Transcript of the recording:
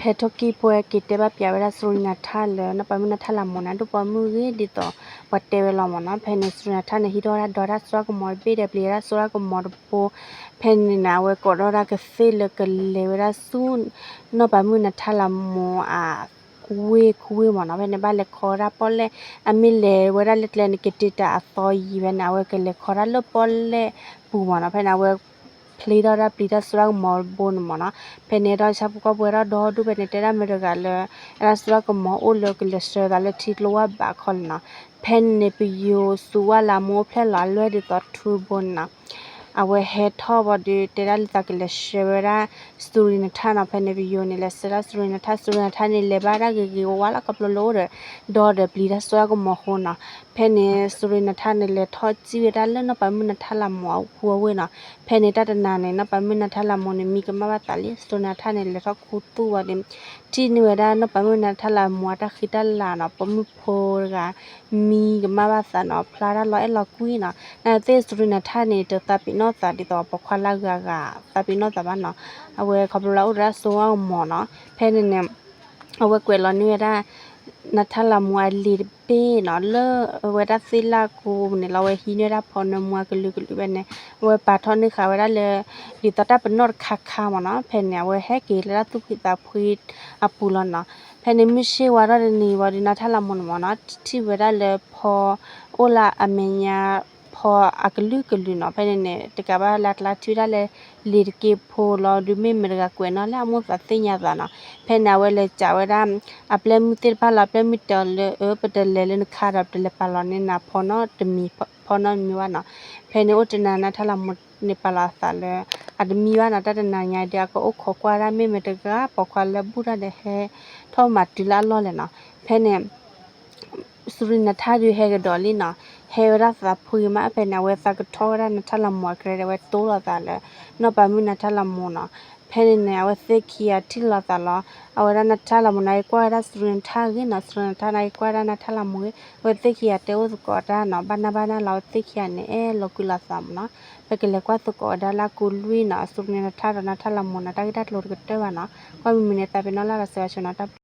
လဲၤထိၣ်ကံၢ်ဖိဝဲက့ၤတဲဘၣ်ပၠးဝဲဒၣ်စူရံနၤထၣ်လၢ နီၢ်ပၤမုၣ်နၤထၣ်လၤမိၤန့ၣ် ဒိၣ်ပိာ်မုၣ်ဂ့ၤဒ်သိး ပှၤတဲဝဲလီၤမ့ၢ်နီၤ. ဖဲန့ၣ် စူရံနၤထၣ်န့ၣ် ဟံးထီၣ်ဝဲဒၣ်ဒီးတၢ်စိတၢ်ကမီၤတဘ့ၣ်ဒီး ပျံၤဝဲဒၣ်စိတၢ်ကမီၤတဘိ ဖဲန့ၣ်န့ၣ် အဝဲကိးထီၣ်ဒၣ်ကသ့ၣ်လၢကလဲၤဝဲဒၣ်ဆူ နီၢ်ပၤမုၣ်နၤထၣ်လၤမိၤအ ဝ့ၢ်ခူဝ့ၢ်မ့ၢ်နီၤ. ဖဲန့ၣ် ဘၣ်လဲၤခီဝဲဒၣ်ပီၣ်လဲၣ် အမ့ၢ်လဲၤဝဲဒၣ်လၢကျဲန့ၣ် ကတ့တၢ်အသီယံၤ ဖဲန့ၣ် အဝဲကလဲၤခီတၢ်လၢပီၣ်လဲၣ်ပူၤမ့ၢ်နီၤ. ဖဲန့ၣ် အဝဲ ဖျ့ထီၣ်ဒၣ်ပျံၤတၢ်စိတၢ်ကမီၤတဘိန့ၣ်မ့ၢ်နီၤ. ဖဲန့ၣ် ဒီးဆၣ်ဖိကီၢ်ဖိဒီဒူၣ် ဖဲန့ၣ် တဲဒၣ်မတၤတဂၤလၢ အတၢ်စိတၢ်ကမီၤအိၣ်လၢကလဲၤဆှၢသးလၢထံကျိဝၢ်ဘးခီလဲၣ်နီၤ. ဖဲန့ၣ် ပယိၤစူၤဝၣ်လၢအမိၢ်အိၣ်ဖျဲၣ်လီၤအလွဲၢ်ဒ်သိးထူဘိန့ၣ်နီၤ. အဝဲဟဲထီၣ်ဘၣ်ဒီး တဲဒၣ်လၢသးကလဲၤဆှၢဝဲဒၣ် စူရံနၤထၣ်နီၤ. ဖဲန့ၣ် ပယိၤန့ၣ် လဲၤဆှၢဒၣ်စူရံနၤထၣ် စူရံနၤထၣ်န့ၣ် လဲၤဘၣ်ဒၣ်ဂ့ၤဂ့ၤဝါဝါလီၤ ခီဖျိလၢအိၣ်ဒီး ဒီးဒီးပျံၤတၢ်စိတၢ်ကမီၤအဃိနီၤ. ဖဲန့ၣ် စူရံနၤထၣ်န့ၣ် လဲၤထီၣ်စံၣ်ဝဲဒၣ်လၢနီၢ်ပၤမုၣ်နၤထၣ်လၤမိၤအဟူအဝ့ၢ်နီၤ. ဖဲန့ၣ် တၢ်တနၤန့ၣ် နီၢ်ပၤမုၣ်နၤထၣ်လၤမိၤန့ၣ် မံကမၣ်ဘၣ်သးလံ စူရံနၤထၣ်န့ၣ် လဲၤထီၣ်ခူသူၣ်ဝဲဒီး ထံၣ်န့ၢ်ဝဲဒၣ်နီၢ်ပၤမုၣ်နၤထၣ်လၤမိၤအတၢ်ဃံတၢ်လၤနီၤ. ပိာ်မုၣ်ဖိတဂၤ မံကမၣ်ဘၣ်သးနီၤ ဖျါတၢ်လီၤအဲၣ်လီၤကွံနီၤ. နာ်သ့ၣ်စူရံနၤထၣ်န့ၣ် တသးပ့ၤနီၣ်သးဒ်သိးပိာ်ခွါလၢအဂၤဂၤ သးပ့ၤနီၣ်သးဘၣ်နီၤ. အဝဲခီဖျိလၢအအိၣ်ဒီးတၢ်စိတၢ်ကမီၤနီၤ. ဖဲန့ၣ်န့ၣ် အဝဲကွဲးလီၤန့ၢ်ဝဲဒၣ် နၤထၣ်လၤမိၤအလံာ်တဘ့ၣ်နီၤ လၢအဝဲဒၣ်သ့ၣ်လၢ်ကိးပူၤန့ၣ်လီၤ. အဝဲဟံးန့ၢ်ဝဲဒၣ်ဖီနၢမူအကလုာ်ကလုာ်ဖဲန့ၣ် အဝဲပာ်ထီၣ်န့ၢ်ဃာ်ဝဲဒၣ်လၢ ဒ်သိးတၢ်ပနီၣ်တခါခါမ့ၢ်နီၤ. ဖဲန့ၣ် အဝဲဟဲက့ၤလၢတၢ်သူၣ်ဖှံသးဖှံအပူၤလီၤနီၤ. ဖဲန့ၣ် မုၢ်ဆ့ၣ်ဝါထီၣ်တနံၤဝံၤဒီး နၤထၣ်လၤမိၤန့ၣ်မ့ၢ်နီၤ ထံၣ်ဝဲဒၣ်လၢဖီ အိၣ်လၢအမဲာ်ညါ ဖီအကလုာ်ကလုာ်နီၤ. ဖဲန့ၣ်န့ၣ် တကးဘၣ်လၢအကျါထံၣ်ဝဲဒၣ်လၢ လံာ်တက့ဖိလီၤ ဒုးမ့ၢ်မတၤတဂၤကွဲးနီၣ်လၢအမိၢ်သးသ့ၣ်ညါသးနီၤ. ဖဲန့ၣ် အဝဲလဲၤစံးဝဲဒၣ် အပျဲၢ်မုၣ်သ့ၣ်တဖၣ်လီၤ အပျဲၢ်မုၣ်တဲအီၤလၢ အၢ ပတလဲၤလၢနခါဒီး ပတလဲၤပာ်လီၤန့ၢ်နၤဖီနီတမံၤ ဖီနီတမံၤဘၣ်နီၤ. ဖဲန့ၣ် အိၣ်တနၤ နၤထၣ်လၤမိၤန့ၣ်ပာ်လီၤအသးလၢ အတမံဘၣ်နီၤ တၢ်တနၤညါဒီး အကအိၣ်ခိးကွၢ်ဒၣ်မ့ၢ်မတၤတဂၤ ပိာ်ခွါလၢဘူၣ်တၢ်ဒီးဟဲထီၣ်မၤတုၤလၢအလီၢ်လဲၣ်နီၤ. ဖဲန့ၣ် စူရံနၤထၣ်ဒုးဟဲကဒီးလံနီၤ, ဟဲဝဲဒၣ်သးဖှံမး ဖဲန့ၣ် အဝဲသးကထီၣ်ဝဲဒၣ်နၤထၣ်လၤမိၤအကြဲဒီး အဝဲတိၢ်လီၤသးလၢ နီၢ်ပၤမုၣ်နၤထၣ်လၤမိၤနီၤ. ဖဲန့ၣ်န့ၣ် အဝဲသ့ၣ်ခံဂၤထံၣ်လိာ်သးလီၤ. အဝဲဒၣ်နၤထၣ်လၤမိၤန့ၣ် ကွၢ်ဝဲဒၣ်စူရံနၤထၣ်ဂ့ၤနီၤ, စူရံနၤထၣ်န့ၣ် ကွၢ်ဝဲဒၣ်နၤထၣ်လၤမိၤဂ့ၤ, အဝဲသ့ၣ်ခံဂၤတဲအိၣ်သကိးတၢ်နီၤ, ဘၣ်နၢ်ဘၣ်နၢ်လီၤ အဝဲသ့ၣ်ခံဂၤန့ၣ် အဲၣ်လိာ်ကွံလိာ်သးမးနီၤ. ပကလဲၤကွၢ်သကိးဝဲဒၣ်လၢအကူလွံၢ်နီၤ, စူရံနၤထၣ်ဒီးနၤထၣ်လၤမိၤန့ၣ် တၢ်ဂ့ၢ်တၢ်ကျိၤတကတၢၢ်ဘၣ်နီၤ. ကွၢ်မုာ်မုာ်န့ၣ် သးပ့ၤနီၣ်လၢဂၤစၢၤဂၤဆိနီၤ, တၢ်ဘျုး